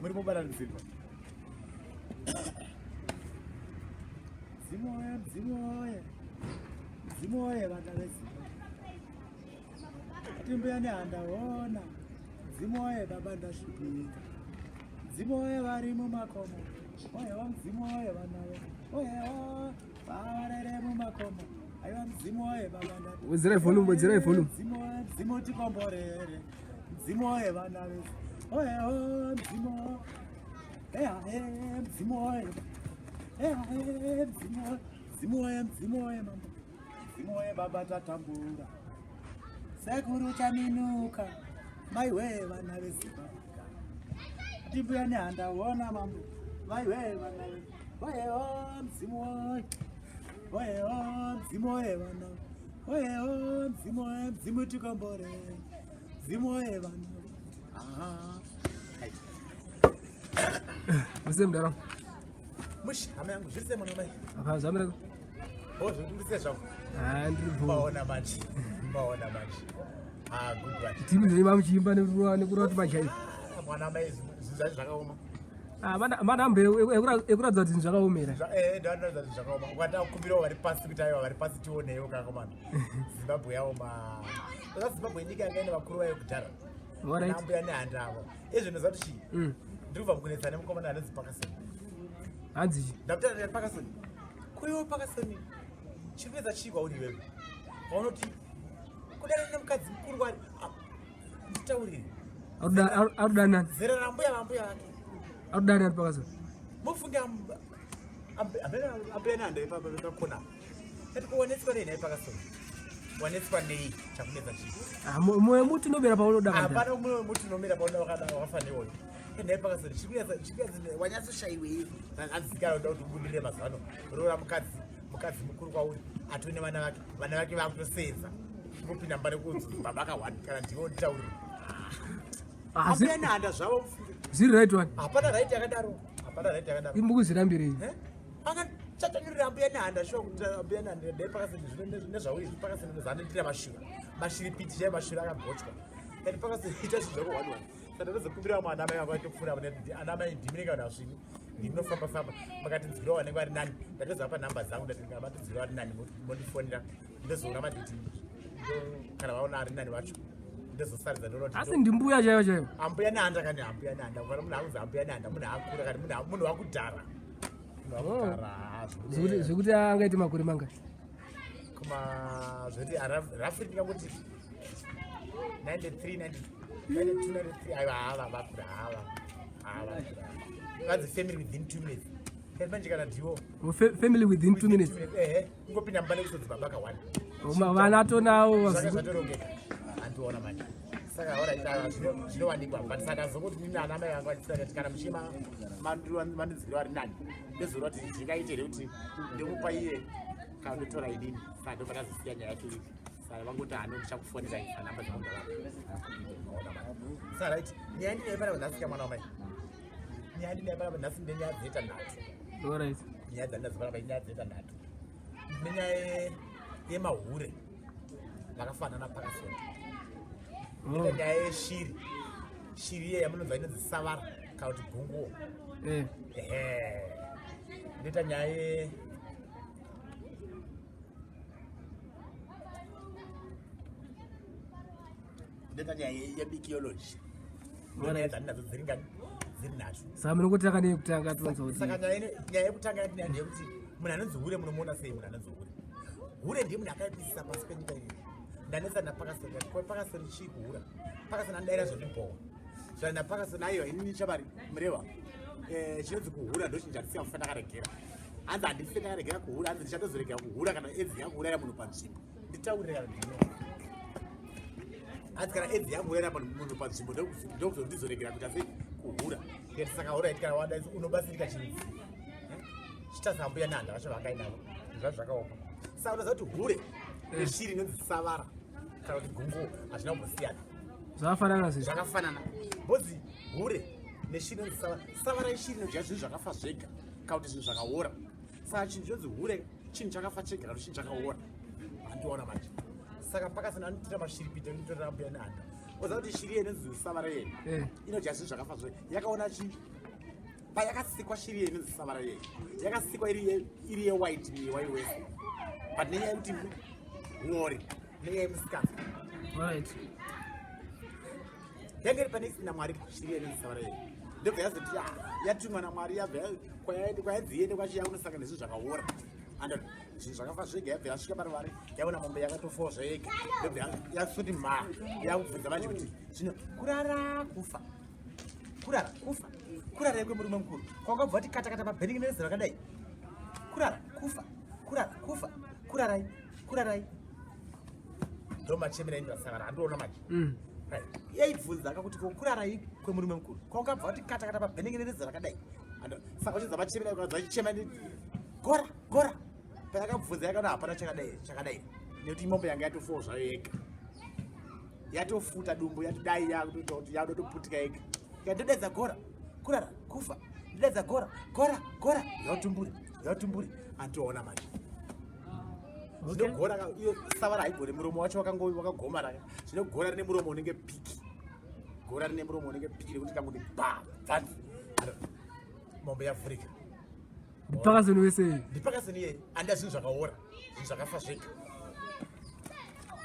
Muri mubatanidzirwa. Mdzimu woye, mdzimu woye. Mdzimu woye vana veZimbabwe. Timbuya nehanda hona. Mdzimu woye baba ndashupika. Mdzimu woye vari mumakomo. Oyewa mdzimu woye vana ve. Oyewa varere mumakomo. Aiwa mdzimu woye baba ndati. Wedzerai volume, wedzerai volume. Mdzimu woye, mdzimu tikomborere. Mdzimu woye vana ve. Oyewa mdzimu. Eya, eh, mdzimu woye. Eya, eh, mdzimu woye. Mdzimu woye, mdzimu woye mambo. Mdzimu woye baba tatambura. Sekuru chaminuka. Mai wee vana veZimbabwe. Timbuya nehanda wona mambo. Mai wee vana ve. Oye o mdzimu woye. Oye o mdzimu woye vana. Oye o mdzimu woye mdzimu tikombore. Mdzimu woye vana. Aha. Muse mudara. Mushi hama yangu zviri sei mwana mai? Apa zvamira. Oh zviri sei zvako? Ah ndiri bho. Mbaona manje. Mbaona manje. Ah good one. Timu zveima muchiimba nekurova nekurova tumajaiva. Ah, mwana mai zvinhu zvacho zvakaoma. Ah mana manhambo ekuratidza kuti zvinhu zvakaomera. Eh ndanoratidza kuti zvakaoma. Ukada kukumbirawo vari pasi kuti aiwa vari pasi tioneiwo kakomana. Zimbabwe yaoma. Saka Zimbabwe inyika yanga ine vakuru vayo kudhara. Alright. Ambuya nehanda avo. Izvi ndinoziva kuti chii? Ndiri kubva mukunetsa nemukomana anonzi Pakasoni. Hanzi chii? Ndakutaura naye Pakasoni. Kuiwo Pakasoni chiri kunetsa chii kwauri iwewe? Paunoti kudana nemukadzi mukuru wari ah, nditaurire. Arikuda nani? Zera rambuya vambuya vake. Arikuda nani Pakasoni? Mufunge ambuya nehanda ipapa pakona. Ati kuonetswa nei nhai Pakasoni? Wanetswa nei chakunetsa chii? Ah, moyo muti unomera paunoda. Hapana moyo muti unomera paunoda wakada wakafa newoyo. Nhai Pakasoni chikunetsa chikunetsa wanyatsoshayiwei? Hanzi kana uda kuti ubudirire mazuva ano roora mukadzi mukadzi mukuru kwauri atove nevana vake vana vake vakutosenza kupinda mumba nekunzi baba kahwani kana ndiwe nditaurire. Ambuya nehanda zvavo mufunge. Zviri right one. Hapana right yakadaro. Hapana right yakadaro. Imbukuzvirambirei? Eh? Anga chatanyorera ambuya nehanda shuwa kuti ambuya nehanda dai pakaseni zvino nezvauri izvi pakaseni nezvaanoitira mashura. Mashiripiti chaiyo mashura akagochwa. And pakaseni ita zvinhu zvako one one. Saka ndinozokumbira vamwe ana mai vanga vachitopfuura ana mai ndimi nenge vanhu vasvinu. Ndinofamba famba makatinzwirawo vanenge vari nani. Ndatozovapa nhamba dzangu ndati kana matinzwira vari nani mondifonera ndozoona maditi kana vaona ari nani vacho ndozosaridza ndoona kuti Asi ndimbuya chaiyo chaiyo. Ambuya nehanda kani ambuya nehanda kana munhu akunzi ambuya nehanda munhu akura kani munhu wakudhara. Munhu wakudhara. Zvekuti zvekuti angaite makore mangani? Kuma zvekuti roughly ndingangoti 93 92 93 aiwa hava vakura hava hava vanzi family within 2 minutes. Kani manje kana ndiwo Family within 2 minutes. Ehe kungopinda mumba nekusodzi baba ka one. Vana tonawo Zvaka zvatorongeka. Handiona manje. Saka alright zvinowanikwa but saka zokuti nini ana mai vangu vachitsira kuti kana muchima mandinzwira vari nani ndozoona kuti zvingaite here kuti ndomupa iye kana ndotora inini saka ndobva ndazosiya nyaya yacho iri saka vangoti hano ndichakufonera isa namba dzangu ndavapa. Saka right nyaya ndinayo panapa nhasi ka mwana wamai nyaya ndinayo panapa nhasi ndenyaya dzoita nhatu. Alright. Nyaya dzandinadzo panapa inyaya dzoita nhatu. Nenyaya yemahure vakafanana pakasona. Oh. Nyaya yeshiri shiri iye yamunonzwa inonzi savara kana kuti gunguo. Eh. Ehe. Ndoita nyaya ye ndoita nyaya yebikiology. Nyaya dzandinadzo dziri ngani? Dziri nhatu. Saka munongotanga neyekutanga tonzwa kuti Saka nyaya nyaya yekutanga yatinayo ndeyekuti munhu anonzi hure munomuona sei munhu anonzi hure? Hure ndiye munhu akaipisisa pasi penyika ino. Ndanetsa naPakasoni ndati ko Pakasoni chii kuhura? Pakasoni anodaira zvondibhowa. Zvana naPakasoni aiwa inini chabari murewa. Eh chinonzi kuhura ndochinhu chandisina kufa ndakaregera. Hanzi handife ndakaregera kuhura hanzi ndichatozoregera kuhura kana edzi yakuuraya munhu panzvimbo. Nditaurire kana ndino. Hanzi kana edzi yakuuraya munhu panzvimbo ndokuzondizoregera kuita sei kuhura. Ndikati saka hura iti kana wada unobatsirika chinzi. Chitasa ambuya nehanda vacho vakainavo. Zvazvo zvakaoma. Saka unoziva kuti hure neshiri inonzi savara kana kuti gunguo hazvina kumbosiyana. Zvakafanana sei? Zvakafanana. Bozi hure neshiri inonzi savara. Savara ishiri inodya zvinhu zvakafa zvega kana kuti zvinhu zvakaora. Saka chinhu chinonzi hure chinhu chakafa chega kana kuti chinhu chakaora. Handiona manje. Saka pakasina anotira mashiripiti ekutorera ambuya nehanda. Oza kuti shiri inonzi savara yeye Eh. inodya zvinhu zvakafa zve yakaona chi payakasikwa shiri iye inonzi savara yeye yakasikwa iri yewhite miri wese, but nenyaya yekuti huori, nenyaya yemusikana. Alright. Yange iri pane isina Mwari. Shiri iye inonzi savara yeye ndobva yazoti, "Ah, yatumwa naMwari." Yabva kwayanzi iende kwacho, yakunosangana nezvinhu zvakaora and zvinhu zvakafa zvega. Yabva yasvika paruvare, yaona mombe yakatofawo zvega. Ndobva yasoti ma yakubvunza manje kuti zvino kurara kufa, kurara kufa, kurara kwemurume mukuru kwangabva kuti katakata pabheningi nereza rakadai, kurara kufa, kurara kufa, kurarai, kurarai. Ndo machemera indira savara, handiona manje. Right. Yaibvunza akakuti ko kurarai kwemurume mukuru kwangabva kuti katakata pabheningi nereza rakadai. Saka uchinza machemera ukadza chichema gora gora. Payakabvunza yakaona hapana chakadai chakadai, nekuti mombe yanga yatofawo zvayo yega, yatofuta dumbu, yatodai, yakutoita kuti yakutoputika yega. Ikatodedza gora, kurara kufa, ndedza gora, gora, gora, yautumburi, yautumburi. Andiona manje. Zvino gora iyo savara haigone, muromo wacho wakagomara. Zvino gora rine muromo unenge piki, gora rine muromo unenge piki nekuti kangoti ba bvanzi, mombe yavhurika. Ndipakazoni wese. Ndipakasoni yeye anda zvinhu zvakaora, zvinhu zvakafa zvega.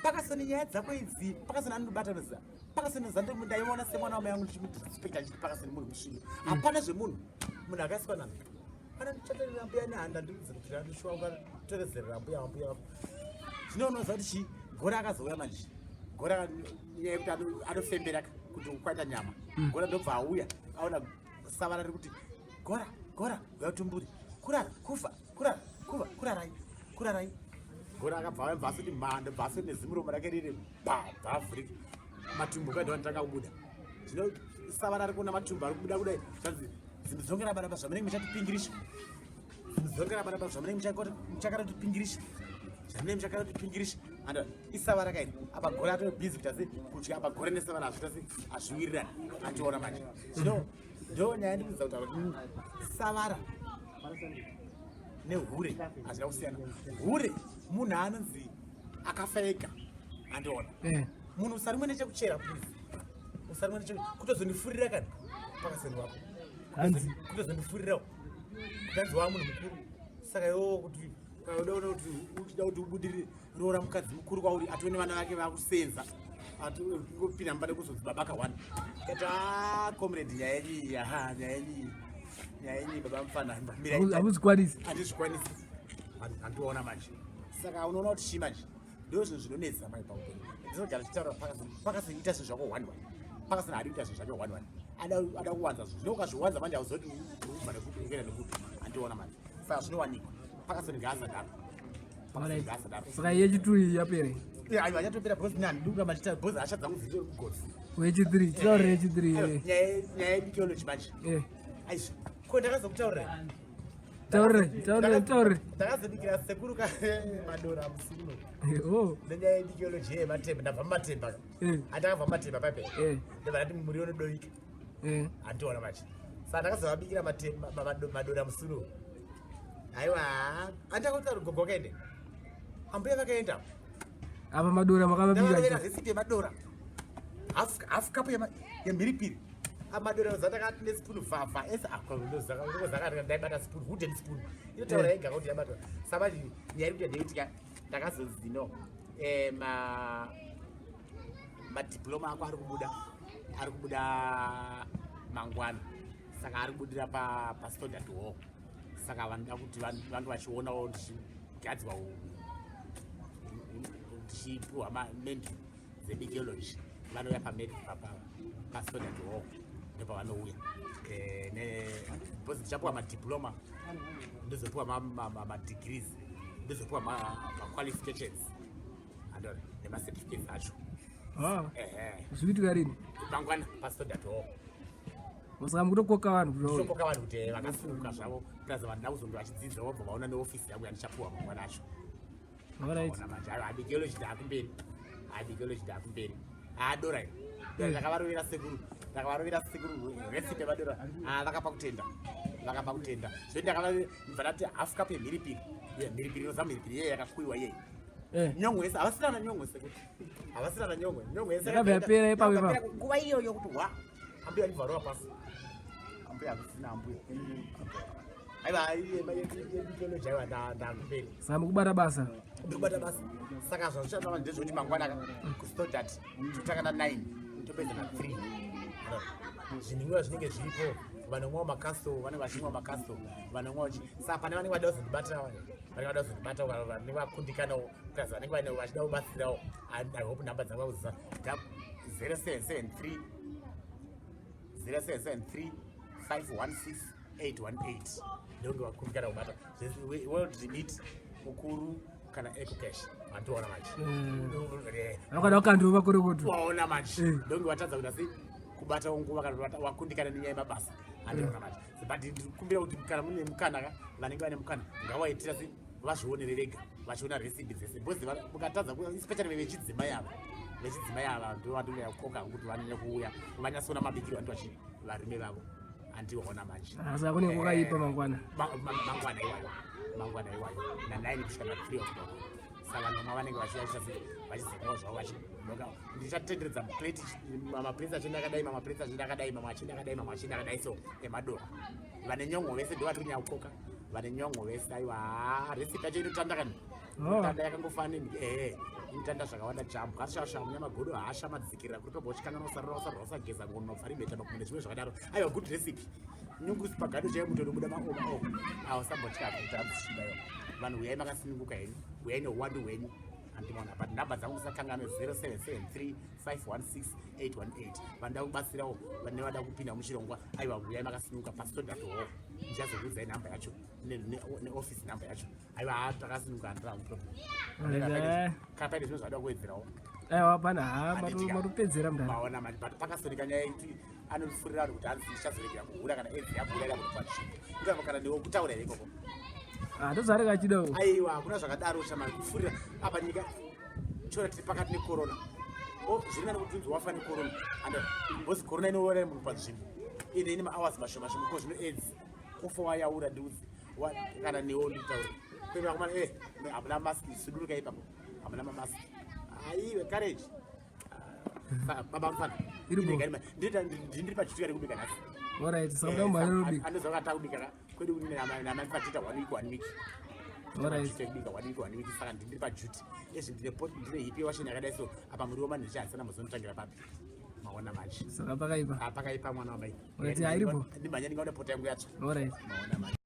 Pakasoni nyaya dzako idzi, Pakasoni anobata noziva. Pakasoni zande ndaiona semwana wamai yangu, ndichimudisrespecta ndichiti Pakasoni munhu musvino. Hapana zvemunhu, munhu akaiswa nani kana ndichatorera mbuya nehanda, ndiudze kuti ndishuwa ungatorezerera mbuya wambuya vako. Zvino unoziva kuti chi gora akazouya manje, gora nyaya yekuti anofembera kuti kwaita nyama. Gora ndobva auya, aona savara riri kuti gora gora, yautumburi, kurara kufa, kurara kufa, kurarai, kurarai. Gora akabva abva asoti mhando, bva asoti nezimuromo rake riri ba, bva avhurika matumbu kaenda vanotanga kubuda. Zvino savara ari kuona matumbu ari kubuda kudai, zvanzi zimudzongera baraba zvamunenge muchatipingirisha, zimudzongera baraba zvamunenge muchakaratipingirisha, zvamunenge muchakaratipingirisha. Ando isavara kairi apa, gore atori busy kuita se kudya apa. Gore nesavara hazviita se hazviwirirani, ationa manje. Zvino ndo nyaya ndikuudza kutaura kuti savara nehure hazvina kusiyana. Hure munhu anonzi akafa ega, andiona. Munhu usarimwe nechekuchera, please, usarimwe neche kutozondifurira kani pakaseni wako. Hanzi. Kutozondifurirawo kutanzi waa munhu mukuru. Saka iwowo kuti udaona kuti uchida kuti ubudirire, roora mukadzi mukuru kwauri, atove nevana vake vakusenza, atopinda mumba nekuzonzi baba kawani. Kati, "Ah, comrade, nyaya yenyu iyi, aha, nyaya yenyu iyi, nyaya yenyu iyi, baba mufana." Hamuzvikwanisi. Handizvikwanisi, handiona manje. Saka unoona kuti chii manje, ndo zvinhu zvinonetsa mai paupenyu. Ndinogara tichitaura, pakasoita zvinhu zvako one one, pakasina hadi kuita zvinhu zvake one one, ada kuwanza zvinhu. Zvino ukazviwanza manje hauzoti ubva nekupi ukuenda nekupi, handiona manje. Saka zvinowanikwa pakasoni ngaasadaro, pakasoni ngaasadaro. Saka yechi2 iyi yapera? Aiwa, yatopera because ini handidi kuramba ndichita because hasha dzangu dziri kugotsi. Wechi3, titaurire yechi3. Nyaya yebiology manje. Aizvi ko ndakazokutaurira. Taurire, taurire, taurire. Ndakazobikira sekuru madora musi uno. Oh. Nenyaya yebiology yematemba, ndabva mumatemba. Andakabva mumatemba paipe. Ndobva ndati muriwo unodoika. Handiona manje. Saka ndakazovabikira madora musi uno. Aiwa, andakutaura gogo vakaenda, ambuya vakaenda. Apa madora ndavarovera makavabika? Recipe yemadora, half cup yemhiripiri. Amadora zandakati nespoon vhavha ese akozakati ndaibata spoon, wooden spoon inotaura yega kuti yabatwa. Saka nyaya iri kuita ndeyekuti ka ndakazonzi no madiploma ako ari kubuda, ari kubuda mangwana. Saka ari kubudira paStodart Hall. Saka vanoda kuti vange vachionawo ndichigadzwa, ndichipiwa mamendu dzebiology, vanouya paStodart Hall, ndopavanouya. Because ndichapiwa madiploma, ndozopiwa madegrees, ndozopiwa maqualifications andona nemacertificates acho. Ah, Ehe. Zvikuitika rini? Mangwana paStodart Hall. Saka mukutokoka vanhu kuti vauye? Tokoka vanhu kuti vakasuka zvavo, plus vanhu kuzonge vachidzidza, vobva vaona neofisi yangu yandichapiwa mangwana acho. Alright. Ona manje, aiwa, abigeology daakumberi, abigeology daakumberi. Adora iri dora ndakavarovera sekuru, ndakavarovera sekuru recipe vadora. Ah, vakapa kutenda, vakapa kutenda. Zvo ndakava ndati half cup yemhiripiri. Ye, mhiripiri inoza mhiripiri yeye yakakuyiwa yeye. Eh. Nyongo yese havasina na nyongo sekuti havasina na nyongo, nyongo yese Yakabva yapera ipapo ipapo. Nguva iyoyo kuti wa ambuya ndibvarova pasi, ambuya hakusina ambuya. Aiwa, yebikelo chaiwa ndakumberi. Saka mukubata basa. Ndikubata basa. Saka zvazvichataura ndezvekuti mangwana kuStodart totanga na 9, topedza na 3. Zvinwiwa zvinenge zviripo, vanomwawo makaso, vanenge vachimwa makaso, vanomwawo. Saka pane vanenge vada kuzondibata, vanenge vada kuzondibata, vanenge vakundikanawo, plus vanenge vaine vachida kubatsirawo. I hope nhamba dzangu vakuziva: 0773 0773 516 818. Ndonge vakundikana kubata World Remit, Mukuru kana EcoCash, handiona manje. Vanokada kukandova kuri kuti. Waona manje. Ndonge watadza kuita sei, kubata nguva kana kuti wakundikana nenyaya yemabasa, handiona manje. But ndikumbira kuti kana mune mukana ka, vanenge vane mukana ngawaitira sei, vazvionere vega vachiona recipe dzese, because mukatadza especially vechidzimai ava, vechidzimai ava ndo vandinoya kukoka kuti vanyanye kuuya vanyatsoona mabikiro antu vachi varume vavo, handiona manje. Ah, saka kunenge kwakaipa mangwana. Mangwana iwayo, mangwana iwayo na9 kusvika na3 o'clock. Saka vanhu vanenge vachivaita sei, vachizomwawo zvavo vachinoka. Ndichatenderedza plate, maplates achienda akadai, mamaplates achienda akadai, mamwe achienda akadai, mamwe achienda akadai. So emadora, vane nyongo vese ndo vatiri kunyanya kukoka, vane nyongo vese. Aiwa, recipe yacho inotanda kani. Inotanda, yakangofanana, ehe, inotanda zvakawanda: jambwa, shasha, munyamagodo, hasha, madzikirira, kuri pabva uchikanganwa usarura, usarura, usageza ngono, pfarimheta, makumbo nezvimwe zvakadaro. Aiwa, good recipe. Nyungusi pagado chaiyo, muto unobuda maoma o ausambotya kuti adzisvibayo. Vanhu uyai makasununguka henyu, uyai neuwandu hwenyu, handimaona. But nhamba dzangu musakanganwe: 0773 516 818. Vanoda kubatsirawo, vane vada kupinda muchirongwa, aiwa, uyai makasununguka paStodart Hall. Ndichazokuudzai nhamba yacho neoffice nhamba yacho. Aiwa, takasununguka, handina problem. Kana paine zvimwe zvavada kuwedzerawo. Aiwa, pana ha. Handitika. Matopedzera mudhara. Maona manje, but pakasoneka nyaya yekuti anofurira vanhu kuti hanzi ndichazoregera kuhura kana edzi yabuda kuti panzvimbo ingava kana newe kutaura here ikoko? Ah, ndozvaanenge achidawo. Aiwa, hakuna zvakadaro shamari, kufurira apa. Nyika chora tiri pakati necorona. O zviri nani kuti unzi wafa necorona, and because corona inouraya munhu panzvimbo ine ine mahours mashoma shoma. Ko zvino AIDS, kufa wayaura, ndiudzi. Kana newo ndikutaura kwemakomana, hamuna mask, suduruka ipapo, hamuna mamask. Aiwe, courage. Saka baba mufana. Iri bo. Ndiri pachitika rekubika nhasi. Alright, saka muda kumhanyira kubika. Andoziva kata kubika ka kwedu namaifatita one week, one week. Kubika one week, one week. Saka ndiri paduty ezvi, ndine pot, ndine heap yewasheni yakadai. So apa muriwo manheche hasana, muzonotangira papi? Maona manje. Saka pakaipa. Ah, pakaipa, mwana wamai. Alright, iripo. Ndimhanya ndingaona pota yangu yatsva. Alright. Maona manje.